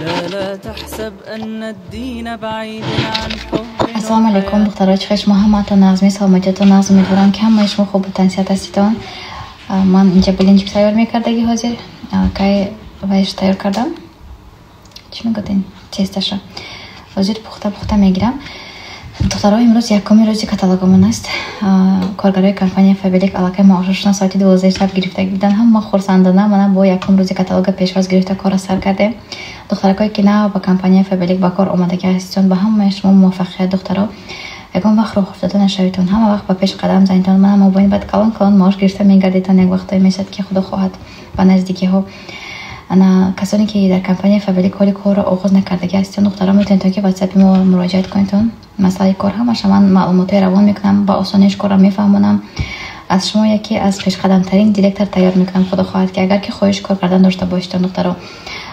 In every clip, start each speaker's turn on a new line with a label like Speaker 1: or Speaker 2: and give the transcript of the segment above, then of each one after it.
Speaker 1: لا لا تحسب أن الدين بعيد عن حب.
Speaker 2: Ассалому алайкум, духтаро, чӣ хел шумо? Ҳамаатон нағзми, саломатиятон нағз? Умедворам, ки ҳамаи шумо хубу тансиҳат ҳаститон. Ман инҷа блинчик тайёр мекардаги ҳозир. Кай вайш тайёр кардам, чӣ мегӯден, тесташа ҳозир пухта пухта мегирам. Духтаро, имрӯз якуми рӯзи каталогамон аст. Коргарои компания Фаберлик аллакай маошашона соати 12 шаб гирифта буданд. Ҳама хурсандона мана бо якум рӯзи каталога пешвоз гирифта, корро сар кардем. Духтаракое ки нав ба компания Фаберлик ба кор омадагӣ ҳаститон, ба ҳамаи шумо муваффақият. Духтаро, ягон вақт роҳ афтода нашаведтон, ҳама вақт ба пеш қадам занедтон. Мана мобайни баъд калон калон маош гирифта мегардедтон. Як вақтое мешавад, ки, худо хоҳад, ба наздикиҳо. Ана касоне ки дар компания Фаберлик ҳоли корро оғоз накардагӣ ҳаститон, духтаро, метавонедтон, ки ватсапи мо муроҷиат кунедтон. Масъалаи кор ҳамаша ман маълумотҳои равон мекунам, ба осониш корро мефаҳмонам. Аз шумо яке аз пешқадамтарин директор тайёр мекунам, худо хоҳад ки, агар ки хоҳиши кор кардан дошта бошедтон. Духтаро,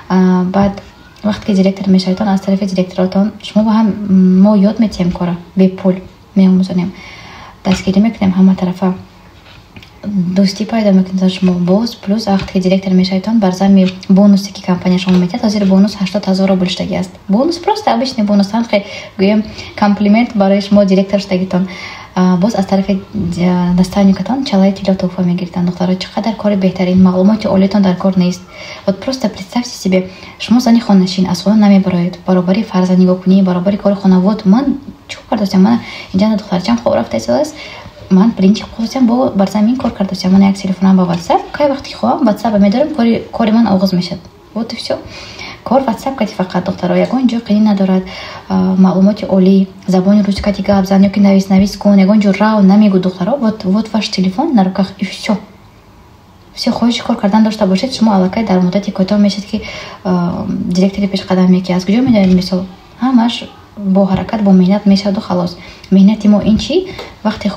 Speaker 2: баъд вақте ки директор мешаведтон, аз тарафи директоротон шумо ба ҳам мо ёд метиҳем, кора бепул меомӯзонем, дастгирӣ мекунем, ҳама тарафа дӯстӣ пайдо мекунед шумо. Боз плюс, вақте ки директор мешаведтон, бар зами бонусе ки компания шумо метиҳад, ҳозир бонус 80 000 рубл шудагӣ аст. Бонус, просто обычный бонус, ҳамхе гӯем, комплимент барои шумо директор шудагитон. Боз аз тарафи наставникатон чалаи тилло туҳфа мегиританд. Духтаро, чӣ қадар кори беҳтарин! Маълумоти олиятон дар кор нест. Вот просто представьте себе, шумо зани хонашин, аз хона намебароед, баробари фарзанд нигоҳкунӣ, баробари кори хона. Вот ман чӣ кор кардастам? Ман инҷа духтарчам хоб рафта истодааст, ман блинчик пухтам, бо бар замин кор кардастам. Ман як телефонам ба ватсап, кай вақте хоҳам, ватсапа медорам, кори ман оғоз мешавад. Вот и всё. Кор ватсап кати фақат, духтаро, ягон ҷо қини надорад. Маълумоти олӣ, забони русӣ кати гап зан ёки навис навис кун, ягон ҷо рав намегӯ. Духтаро, вот ваш телефон на руках, и всё. Все, хоҳиши кор кардан дошта бошед, шумо аллакай дар муддати кӯтоҳ мешавед, ки директори пешқадам ки аз куҷо медонед? Мисол, ҳамаш бо ҳаракат, бо меҳнат мешаваду халос. Меҳнати мо ин чӣ? Вақти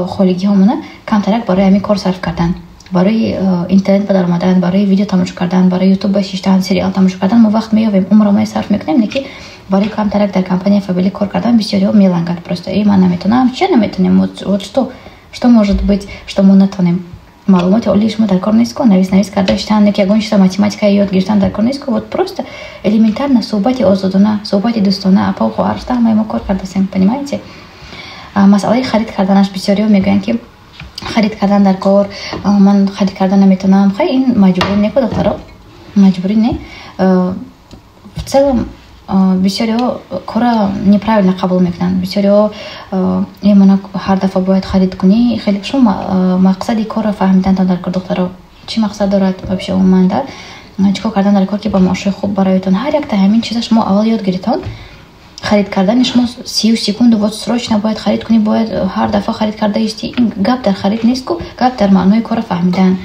Speaker 2: холигиҳомона камтарак барои ҳамин кор сарф кардан, барои интернет ба даромадан, барои видео тамошо кардан, барои ютуб ба шиштан, сериал тамошо кардан мо вақт меёбем, умрро сарф мекунем. Не ки барои камтарак дар компания Фаберлик кор кардан бисёриҳо мелангад просто: «Э, ман наметонам». Чия наметонем? Вот что может быть, что мо натонем? Маълумоти олии шумо дар кор нест ку, навис навис карда шитан, ки ягон чиза, математика ёд гирифтан дар кор нест ку. Вот просто элементарно суҳбати озодона, суҳбати дӯстона, апау хоҳар шуда ҳамаи мо кор кардасем, понимаете? Масъалаи харид карданаш, бисёриҳо мегӯянд, ки харид кардан дар кор, ман харид кардан наметавонам. Хай, ин маҷбурӣ не ку, духтаро, маҷбурӣ не. В целом бисёриҳо кора неправильно қабул мекунанд. Бисёриҳо: «Мана, ҳар дафъа бояд харид кунӣ». Хеле шумо мақсади корро фаҳмидантон дар кор, духтаро. Чӣ мақсад дорад вообще умуман, да чӣ кор кардан дар кор, ки ба маошҳои хуб бароятон? Ҳар якта ҳамин чиза шумо аввал ёд гиритон. Харид кардани шумо сию секунду, вот срочно бояд харид кунӣ, бояд ҳар дафъа харид карда истӣ, ин гап дар харид нест ку, гап дар маънои корро фаҳмидан.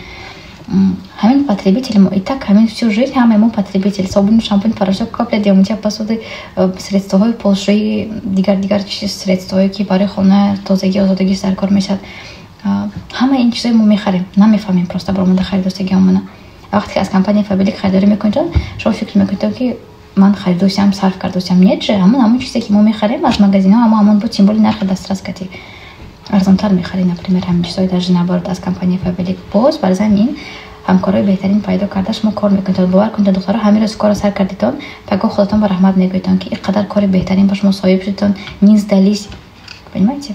Speaker 2: Ҳамин потребитель мо и так ҳамин всю жизнь ҳамаи мо потребитель: собун, шампунь, порошок, капля для мытья посуды, средствоҳои полшӯӣ, дигар дигар средствоҳое, ки барои хона тозагӣ, озодагӣ дар кор мешавад. Ҳамаи ин чизҳои мо мехарем, намефаҳмем просто баромада харидостагиҳомона. Вақте ки аз компания Фаберлик харидорӣ мекунедон, шумо фикр мекунедон, ки ман харидосиам, сарф кардосиам. Нет же, ҳамон чизе, ки мо мехарем аз магазинҳо, ҳамо ҳамон буд, тем более нархи дастрас кати арзонтар мехарӣ, например, ҳамин чизҳои даже наоборот аз компания Фаберлик. Боз бар замин ҳамкорои беҳтарин пайдо карда, шумо кор мекунед. Бовар кунед, духтаро, ҳамин рӯз корро сар кардитон, пагоҳ худатон ба раҳмат мегӯедтон, ки ин қадар кори беҳтарин ба шумо соҳиб шудитон, не сдались, понимаете?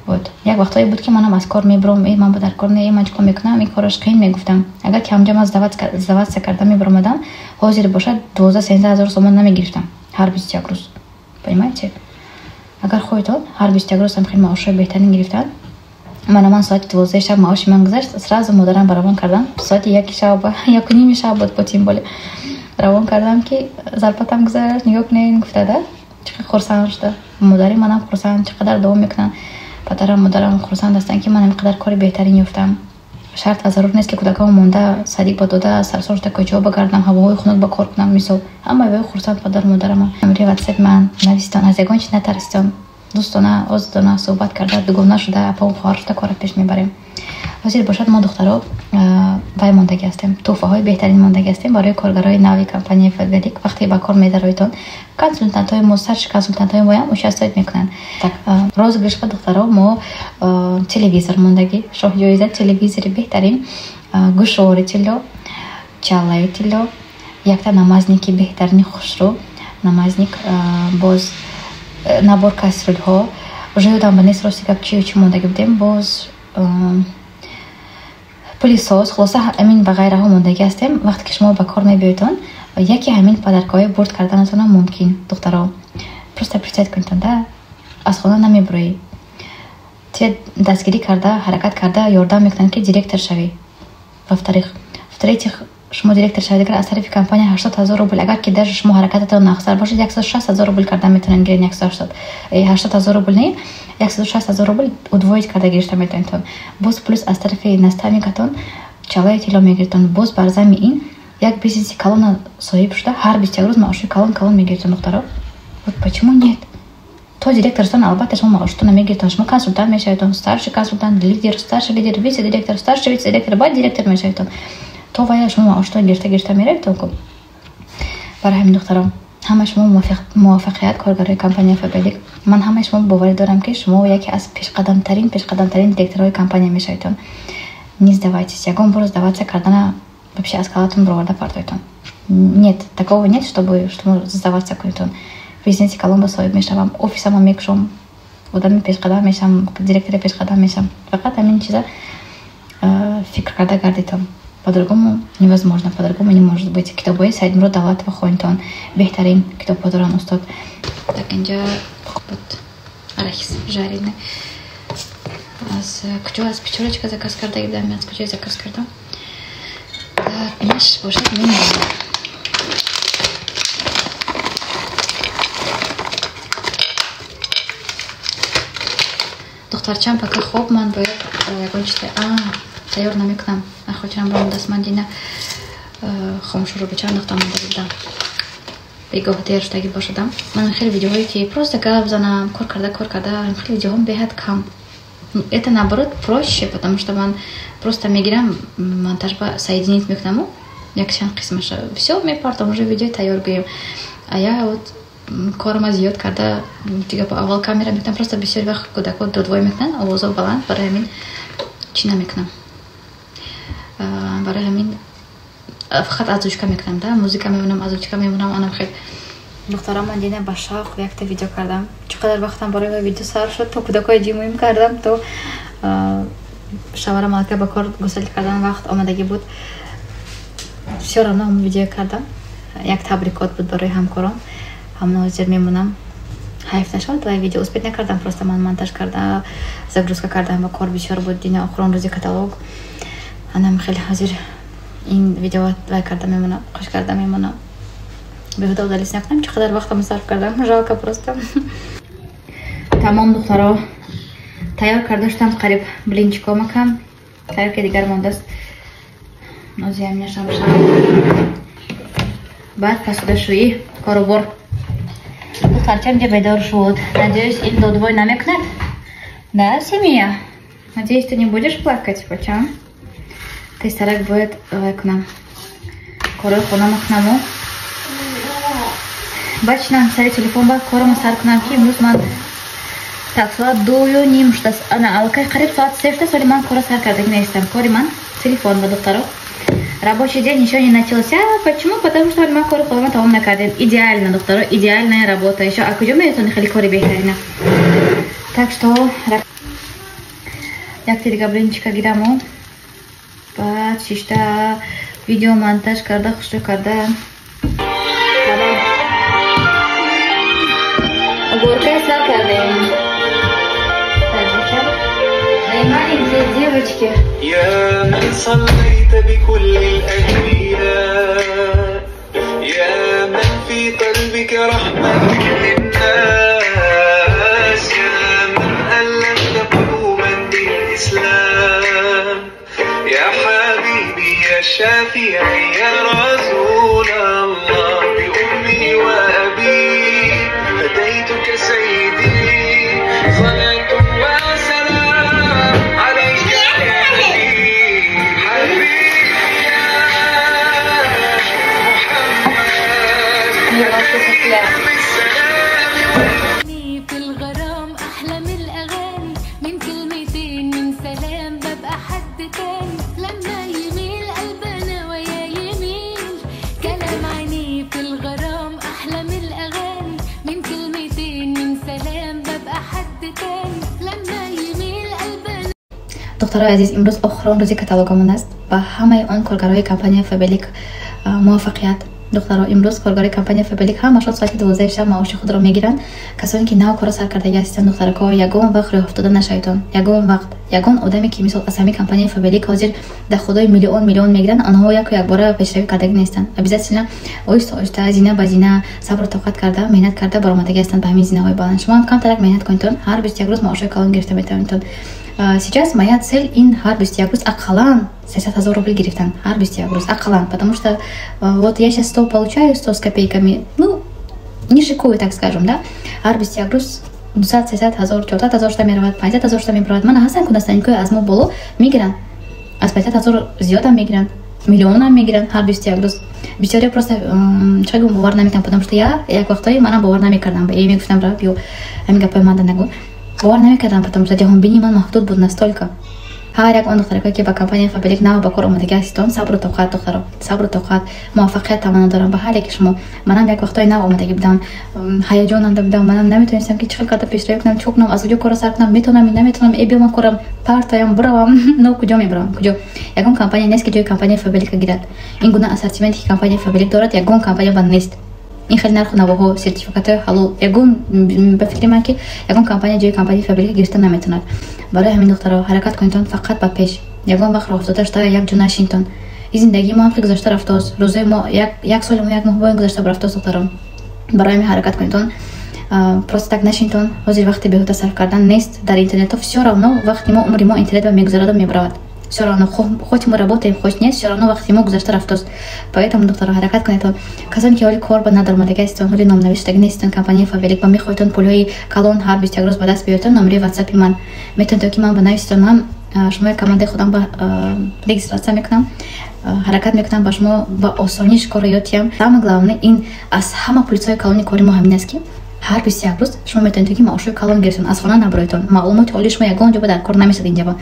Speaker 2: Вот як вақтҳое буд, ки манам аз кор мебуром: «Э, ман ба дар кор не, ман чӣ кор мекунам, ин кораш қиин», мегуфтам. Агар ки ҳамҷа ман сдаваться карда мебаромадам, ҳозир бошад 12-13 ҳазор сомон намегирифтам ҳар 21 рӯз, понимаете? Агар хоҳедон ҳар 21 рӯз ҳам хеле маошҳои беҳтарин гирифтан, мана ман соати 12 шаб маоши ман гузашт, сразу модарам ба равон кардам, соати 1 шаб, 1:30 шаб буд, тем более равон кардам, ки зарплатам гузашт, нигоҳ кунед, гуфта да. Чӣ қадар хурсанд шуда модари манам, хурсанд, чӣ қадар дуо мекунанд. Падарам, модарам хурсанд ҳастанд, ки ман ин қадар кори беҳтарин ёфтам. Шарт ва зарур нест, ки кӯдакамо монда, садик ба дода, сарсон шуда, кӯчаҳо багардам, ҳавоҳои хунук ба кор кунам. Мисол, ҳамаи вай хурсанд, падару модарама. Номери ватсап ман нависитон, аз ягон чиз натарситон, дӯстона, озодона суҳбат карда, дугона шуда, апаву хоҳар шуда корро пеш мебарем. Ҳозир бошад, мо, духтаро, вай мондагӣ ҳастем, тӯҳфаҳои беҳтарин мондагӣ ҳастем барои коргарои нави компанияи Фаберлик. Вақте ба кор медароитон, консултантҳои мо, старший консултантҳои моям участвовать мекунанд. Так, розыгрыш ба, духтаро, мо телевизор мондагӣ, шоҳҷоиза телевизори беҳтарин, гӯшвори тилло, чаллаи тилло. Якта намазники беҳтарини хушрӯ, намазник, боз набор кастрюльҳо. Уже ёдам ба нест, рости гап, чи чӣ мондагӣ будем. Боз пылесос, хулоса ҳамин ва ғайраҳо мондагӣ ҳастем. Вақте ки шумо ба кор мебиёедон, яке ҳамин подаркаҳои бурд карданатонам мумкин, духтаро. Просто представить кунедтон, да, аз хона намебуроӣ. Те дастгирӣ карда, ҳаракат карда, ёрдам мекунанд, ки директор шавӣ. Во-вторых, в-третьих, шумо директор шавед, агар аз тарафи компания 80 000 рубл, агар ки даже шумо ҳаракататон нақсар бошад, 160 000 рубл карда метавонед гиред, 180, 80 000 рубл не, 160 000 рубл удвоить карда гирифта метавонедтон. Боз плюс аз тарафи наставникатон чалаи тилло мегиритон. Боз бар зами ин як бизнеси калона соҳиб шуда, ҳар 21 рӯз маоши калон калон мегиритон, духтаро. Вот почему нет? То директор шудан, албатта, шумо маошатон мегиритон, шумо консультант мешаведон, старший консультант, лидер, старший лидер, вице-директор, старший вице-директор, баъд директор мешаведон. То вая шумо маошатон гирифта гирифта мераведон ку. Барои ҳамин, духтаро, ҳама шумо муваффақият, коргарои компания Фаберлик. Ман ҳамаи шумо боварӣ дорам, ки шумо яке аз пешқадамтарин директорҳои компания мешаведон. Не сдавайтесь, ягон бор сдаваться кардана вообще аз калатон бароварда партойтон. Нет, такого нет, чтобы шумо сдаваться кунедон. Бизнеси калон ба соҳиб мешавам, офисама мекушом, одами пешқадам мешавам, директори пешқадам мешавам. Фақат ҳамин чиза фикр карда гардитон. По-другому невозможно, по-другому не может быть. Китобҳои Саидмурод Давлатова хонитон, беҳтарин китобҳо доранд устод. Так, инҷа вот арахис жареный. Аз куҷо, аз Пятёрочка заказ карда будам, аз куҷо заказ кардам? Так, инаш бошад минерал. Духтарчам пока хоб, ман бояд ягон чиз тайёр намекунам. Хотирам баромадааст, ман дина хомшӯро ба чанд нуқта монда будам. Бегоҳ дер шудагӣ бошадам. Ман хеле видеоҳое ки просто гап занам, кор карда, кор карда, хеле видеоҳом беҳад кам. Это наоборот проще, потому что ман просто мегирам, монтаж ба соединить мекунаму якчанд қисмаша. Всё, мепартам, уже видео тайёр гӯем. А я вот корама зиёд карда, дига аввал камера мекунам, просто бисёр вақт кӯдакҳо додвой мекунанд, овозо баланд, барои ҳамин чӣ намекунам. Барои ҳамин фақат озвучка мекунам, да, музыка мемонам, озвучка мемонам, анам хел. Духтарам, ман дина ба шавқ якта видео кардам. Чӣ қадар вақтам барои ва видео сарф шуд, то кӯдакҳои ҷимоим кардам, то шаварам аллакай ба кор гусел кардан вақт омадагӣ буд. Всё равно ҳамон видео кардам. Як табрикот буд барои ҳамкорон. Ҳамон ҳозир мемонам. Ҳайф нашавад, вай видео успеть накардам, просто ман монтаж карда, загрузка кардам ва кор бисёр буд, дина охирон рӯзи каталог. Анам хеле ҳозир ин видео вай карда мемонам, хуш карда мемонам. Беҳуда удалить накунам, чӣ қадар вақтам сарф кардам, жалко просто. Тамом, духтаро, тайёр карда шудам, қариб блинчико макам, тайёр ки дигар мондааст. Нозиям нашам шам. Баъд посудашӯӣ, корубор. Духтарчам ҷа бедор шуд. Надеюсь, ин додвой намекунад? Да, семья? Надеюсь, ты не будешь плакать, бачам? Тезтарак бояд вай кунам. Корои хона макунаму. Баъд шинам сари телефон, ба корама сар кунам, ки имрӯз ман так соат 2:30 шудааст. Ана аллакай қариб соат 3 шудааст, вале ман кора сар кардагӣ нестам. Кори ман телефон ба, духтаро. Рабочий день еще не начался. Почему? Потому что ман кори худама тамом накардем. Идеально, духтаро, идеальная работа. Еще а куҷо метавони хеле кори беҳтарина? Так что як дига блинчика гираму. Баъд шишта видео монтаж карда, хушрӯ карда. Уборка сар кардем. Маленькие девочки.
Speaker 3: يا من صليت بكل الأنبياء، يا من في قلبك رحمة للناس، يا من ألفت قلوبا بالإسلام، يا حبيبي يا شافعي يا رسول الله، بأمي وأبي فديتك سيدي، صلاة وسلام عليك يا نبي، حبيبي يا محمد بالسلام.
Speaker 4: في الغرام احلى من الاغاني، من كلمتين من سلام ببقى حد تاني، لما يميل قلبنا ويا يميل كلام عين.
Speaker 2: Духтарои азиз, имрӯз охирон рӯзи каталогамон аст. Ба ҳамаи он коргарои компания Фаберлик муваффақият. Духтаро, имрӯз коргарои компания Фаберлик ҳамашон соати 12 шаб маоши худро мегиранд. Касоне ки нав кора сар кардаги ҳастанд, духтарако, ягон вақт рӯҳафтода нашаведон. Ягон вақт ягон одаме, ки мисол аз ҳамин компанияи Фаберлик ҳозир доходои миллион миллион мегиранд, онҳо яку якбора пешравӣ кардагӣ нестанд. Обязательно оҳиста оҳиста, зина ба зина, сабру тоқат карда, меҳнат карда баромадагӣ ҳастанд ба ҳамин зинаҳои баланд. Шумо ҳам камтарак меҳнат кунедтон, ҳар 21 рӯз маошҳои калон гирифта метавонедтон. Сейчас моя цель ин ҳар 21 рӯз ақаллан 300 000 рублей гирифтан, ҳар 21 рӯз ақаллан, потому что вот я сейчас 100 получаю, 100 с копейками, ну, не шикую, так скажем, да. Ҳар 21 рӯз 200, 300 ҳазор, 400 ҳазор шуда меравад, 500 ҳазор шуда мебаравад. Мана, ҳастанд кунастаникои аз мо боло, мегиранд, аз 500 ҳазор зиёдам мегиранд, миллионам мегиранд ҳар 21 рӯз. Бисёре просто, чӣ гум, бовар намекунам, потому что я як вақтҳое манам бовар намекардам, е мегуфтам: «Ра, биё, ҳамин гапҳои манда нагӯ». Бовар намекардам, потому что ҷаҳонбинии ман маҳдуд буд настолько. Ҳар як он духтаракое, ки ба компанияи Фаберлик нав ба кор омадагӣ ҳаститон, сабру тоқат, духтаро, сабру тоқат, муваффақият таманно дорам ба ҳар яке шумо. Манам як вақтҳои нав омадагӣ будам, ҳаяҷонанда будам, манам наметонистам, ки чӣ хел карда пешравӣ кунам, чӣ кунам, аз куҷо корро сар кунам, метавонам, наметавонам, э, биё, ман корам партоям, биравам, но куҷо мебаравам, куҷо? Ягон компания нест, ки ҷои компанияи Фаберлика гирад. Ин гуна ассортименте, ки компанияи Фаберлик дорад, ягон компания ба нест. Ин хеле нарху навоҳо, сертификатҳои ҳалол, ягон, ба фикри ман, ки ягон компания ҷои компанияи Фаберлика гирифта наметавонад. Барои ҳамин, духтаро, ҳаракат кунедтон фақат ба пеш, ягон вақт роҳафтода шуда як ҷо нашинтон. Ин зиндагии мо ҳам хеле гузашта рафтааст, рӯзои мо, як соли мо як моҳ бо ин гузашта рафтааст. Духтаро, барои ҳамин ҳаракат кунедтон, просто так нашинтон. Ҳозир вақти беҳуда сарф кардан нест дар интернетҳо. Всё равно вақти мо, умри мо интернет ба мегузараду мебаравад. Всё равно, хоть мы работаем, хоть нет, всё равно вақти мо гузашта рафтааст. Поэтому, духтаро, ҳаракат кунедтон. Касоне ки ҳоли кор ба надаромадагӣ ҳастон, ҳоли номнависшудагӣ нестон компанияи Фаберлик ба мехоҳедтон пулҳои калон ҳар 21 рӯз ба даст биёртон, номери ватсапи ман метавонед, ки ман ба нависитон. Ман шумои командаи худам ба регистрация мекунам, ҳаракат мекунам ба шумо ба осониш корро ёд диҳам. Самое главное, ин аз ҳама плюсҳои калони кори мо ҳамин аст, ки ҳар 21 рӯз шумо метавонед, ки маошҳои калон гирифтон, аз хона набароедтон. Маълумоти олии шумо ягон ҷо ба дар кор намешад. Инҷаба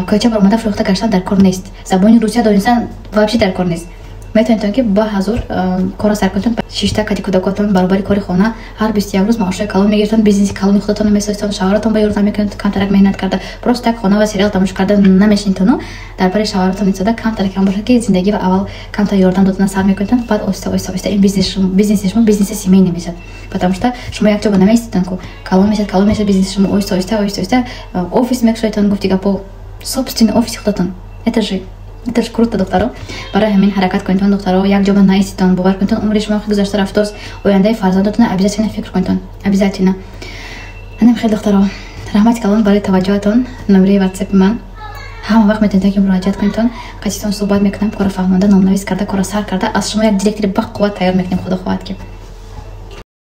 Speaker 2: кӯча баромада фурӯхта гаштан дар кор нест, забони русия донистан вообще дар кор нест. Метавонедтон, ки ба ҳазур корро сар кунедтон, шишта кади кӯдакотон, баробари кори хона ҳар 21 рӯз маошҳои калон мегирифтон, бизнеси калони худатонро месозитон, шавҳаратон ба ёрдам мекунед. Камтарак меҳнат карда, просто так хона ва сериал тамошо карда намешинитону дар бари шавҳаратон истода, камтарак ҳам бошад, ки зиндагӣ ва аввал камтар ёрдам додана сар мекунедтон, баъд оҳиста, оҳиста, оҳиста ин бизнеси шумо бизнеси семейный мешавад, потому что шумо як ҷо ба намеиститон ку, калон мешавад, калон мешавад бизнеси шумо, оҳиста, оҳиста, оҳиста, оҳиста офис мекушоедтон, гуфти гапо, собственный офиси худатон. Это же круто, духтаро. Барои ҳамин ҳаракат кунедтон, духтаро, як ҷо ба наиститон. Бовар кунедтон, умри шумо гузашта рафтост. Ояндаи фарзандотона обязательно фикр кунедтон, обязательно. Анам хел, духтаро, раҳмати калон барои таваҷҷӯҳатон. Номери ватсапи ман, ҳама вақт метавонед, ки муроҷиат кунедтон. Қатитон суҳбат мекунам, корро фаҳмонда, номнавис карда, корро сар карда, аз шумо як директори бақувват тайёр мекунем, худо хоҳад ки.